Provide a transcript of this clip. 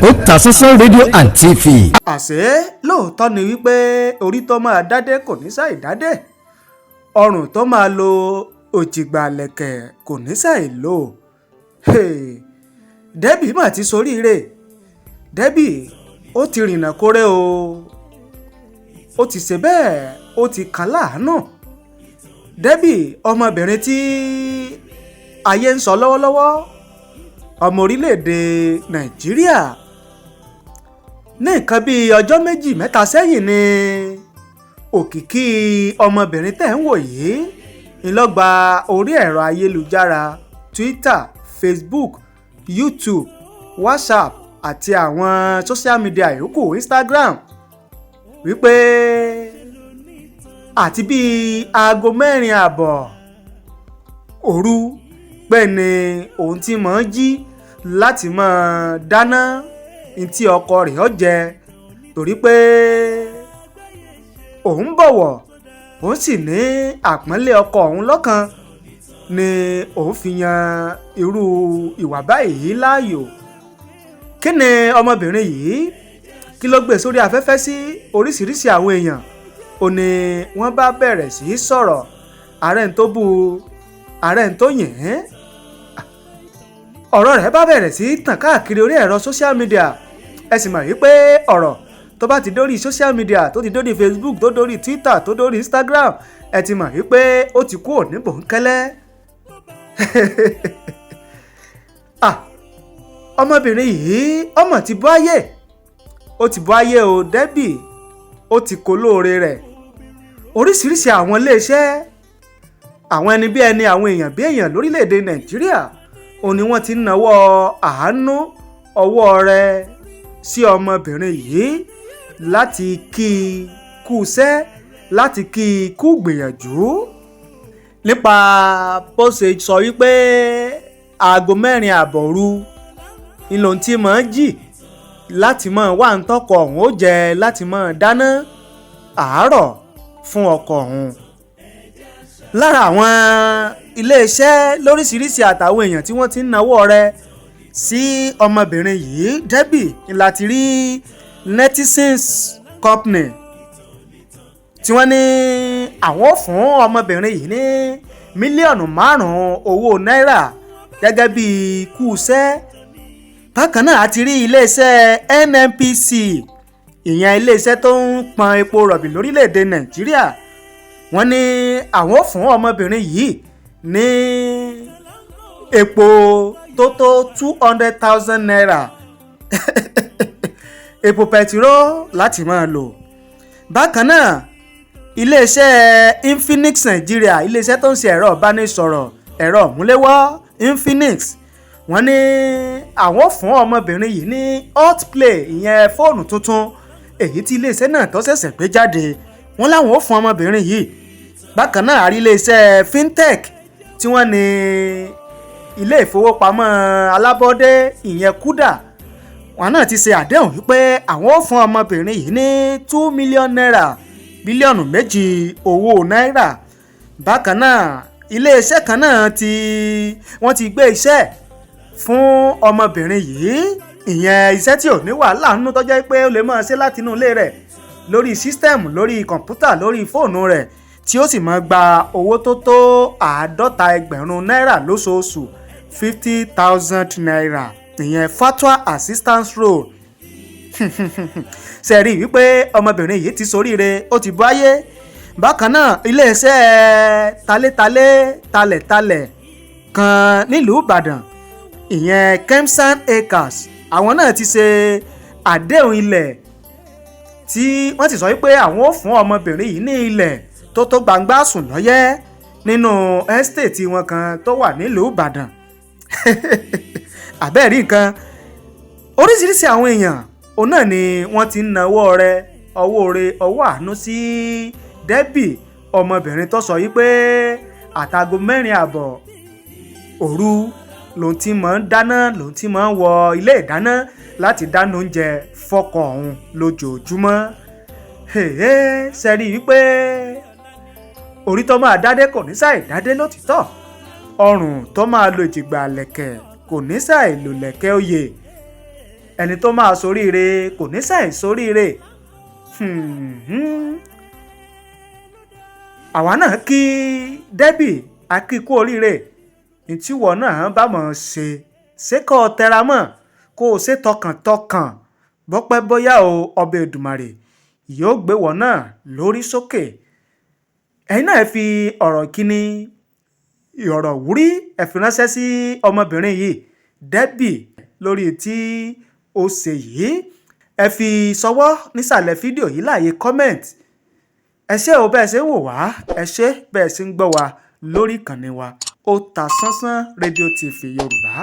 Otasansan rédíò and TV. Àṣé lóòótọ́ ni wípé orí tó máa dádé kò ní ṣàì dádé, ọrùn tó máa lo òjìgbà lẹ̀kẹ̀ kò ní ṣàì lò. Hey, Debbie mà ti soríire. Debbie ó ti rìnnà kórè o, ó ti ṣe bẹ́ẹ̀, ó ti kàn láàánú. Debbie, ọmọbìnrin tí ayé ń sọ lọ́wọ́lọ́wọ́, ọmọ orílẹ̀-èdè Nàìjíríà, ní nǹkan bíi ọjọ́ 2, 3 sẹ́yìn ni òkìkí ọmọbìnrin tẹ̀ ń wò yìí ńlọ́gba orí ẹ̀rọ ayélujára Twitter, Facebook, YouTube, WhatsApp àti àwọn social media yòókù, Instagram, wípé àti bíi aago 4:30 òru pé ni òun ti máa ń jí láti máa dáná ntí ọkọ rẹ̀ ó jẹ, torí pé òun bọ̀wọ̀, òun sì ní àpọ́nlé ọkọ òun lọ́kàn ni òun fi yan irú ìwà báyìí láàyò. Kí ni ọmọbìnrin yìí, kí ló gbé sórí afẹ́fẹ́ sí? Oríṣiríṣi àwọn èèyàn ò ní wọ́n bá bẹ̀rẹ̀ sí í sọ̀rọ̀. Ààrẹ ń tó bú, ààrẹ ń tó yìn ín. Ọ̀rọ̀ rẹ̀ bá bẹ̀rẹ̀ sí í tàn káàkiri orí ẹ̀rọ social media. Ẹ sì mọ̀ wípé ọ̀rọ̀ tó bá ti dórí social media, tó ti dórí Facebook, tó dórí Twitter, tó dórí Instagram, ẹ ti mọ̀ wípé ó ti kú òní bòńkẹ́lẹ́. Ah, ọmọbìnrin yìí, ọmọ ti bọ́ ayé, ó ti bọ́ ayé o. Debbie ó ti kó lóore rẹ̀. Oríṣiríṣi àwọn iléeṣẹ́, àwọn ẹni bí ẹni, àwọn èèyàn bí èèyàn lórílẹ̀‐èdè Nàìjíríà òun ni wọ́n ti ń nawọ́ àánú ọwọ́ rẹ̀ sí ọmọbìnrin yìí láti kí i kú iṣẹ́, láti kí i kú gbìyànjú nípa bó ṣe sọ wípé aago 4:30 òru ni lòun ti máa ń jì láti máa wá ń tọkọ òun ó jẹ, láti máa dáná àárọ̀ fún ọkọ òun. Lára àwọn iléeṣẹ́ lóríṣiríṣi àtàwọn èèyàn tí wọ́n ti ń nawọ́ rẹ̀ sí ọmọbìnrin yìí, Debbie, láti rí Netizens Company tí wọ́n ní àwọn ò fún ọmọbìnrin yìí ní 5 mílíọ̀nù owó náírà gẹ́gẹ́ bí kú iṣẹ́. Bákan náà, a ti rí iléeṣẹ́ NNPC, ìyẹn iléeṣẹ́ tó ń pọn epo rọ̀bì lórílẹ̀‐èdè Nàìjíríà. Wọ́n ní àwọn ò fún ọmọbìnrin yìí ní epo tó tó ₦200,000, epo pẹtiró láti máa lò. Bákan náà, iléeṣẹ́ Infinix Nigeria, iléeṣẹ́ tó ń ṣe ẹ̀rọ ìbánisọ̀rọ̀, ẹ̀rọ ìmúléwọ́ Infinix, wọ́n ní àwọn fún ọmọbìnrin yìí ní Hot Play, ìyẹn fóònù tuntun èyí tí iléeṣẹ́ náà tó ṣẹ̀ṣẹ̀ gbé jáde. Wọ́n láwọn ò fún ọmọbìnrin yìí. Bákan náà, àrí iléeṣẹ́ fintech tí wọ́n ní ilé ìfowópamọ́ alábọ́dé, ìyẹn Kuda, wọn náà ti ṣe àdéhùn wípé àwọn ò fún ọmọbìnrin yìí ní ₦2 million, 2 bílíọ̀nù owó náírà. Bákan náà, iléeṣẹ́ kan náà tí wọ́n ti gbé iṣẹ́ fún ọmọbìnrin yìí, ìyẹn iṣẹ́ tí ò ní wàhálà nínú, tó jẹ́ pé ó lè máa ṣe láti inú ilé rẹ̀, lórí system, lórí kọ̀ǹpútà, lórí fóònù rẹ̀, tí ó sì máa gba owó tó tó 50,000 náírà lóṣooṣù, ₦50,000, ìyẹn virtual assistance role. Ṣe rí wípé ọmọbìnrin yìí ti soríire, ó ti bọ́ ayé. Bákan náà, iléeṣẹ́ talétalé talẹ̀talẹ̀ kan nílùú Ìbàdàn, ìyẹn Kemsan Acres, àwọn náà ti ṣe àdéhùn ilẹ̀ tí wọ́n ti sọ wípé àwọn ò fún ọmọbìnrin yìí ní ilẹ̀ tó tó gbangba sùn lọ́yẹ́ nínú estate wọn kan tó wà nílùú Ìbàdàn. Àbẹ́ẹ̀rí nǹkan, oríṣiríṣi àwọn èèyàn òun náà ni wọ́n ti ń nawọ́ rẹ̀, ọwọ́ rẹ̀, ọwọ́ àánú sí Debbie, ọmọbìnrin tó sọ wípé àtàgò 4:30 òru lòun ti máa ń dáná, lòun ti máa ń wọ ilé ìdáná láti dáná oúnjẹ fọ́kọ òun lójoojúmọ́. Ṣe rí i wípé orí tó máa dádé kò ní ṣàì dádé lótìtọ́, ọrùn tó máa lo ìjìgbà lẹ̀kẹ̀ kò ní ṣàì lò lẹ̀kẹ̀ oyè. Ẹni tó máa soríire kò ní sàì soríire. Àwa náà kí Debbie akíkú oríire. Ntíwọ náà bá mọ̀ ọ́n ṣe, ṣé kó o tẹra mọ́, kó o ṣe tọkàntọkàn, bọ́pẹ́ bóyá o, ọbẹ̀ Èdùmàrè yóò gbé wọ náà lórí sókè. Ẹ̀yin náà fi ọ̀rọ̀ kíní, ọ̀rọ̀ wúrí, ẹ fi ránṣẹ́ sí ọmọbìnrin yìí, Debbie, lórí tí ó ṣe yìí. Ẹ fi ṣọwọ́ nísàlẹ̀ fídíò yìí láàyè comment. Ẹ ṣé o bẹ́ẹ̀ ṣe ń wò wá, ẹ ṣé bẹ́ẹ̀ ṣe ń gbọ́ wá lórí ìkànnì wa, Otasansan Rédíò TV Yorùbá.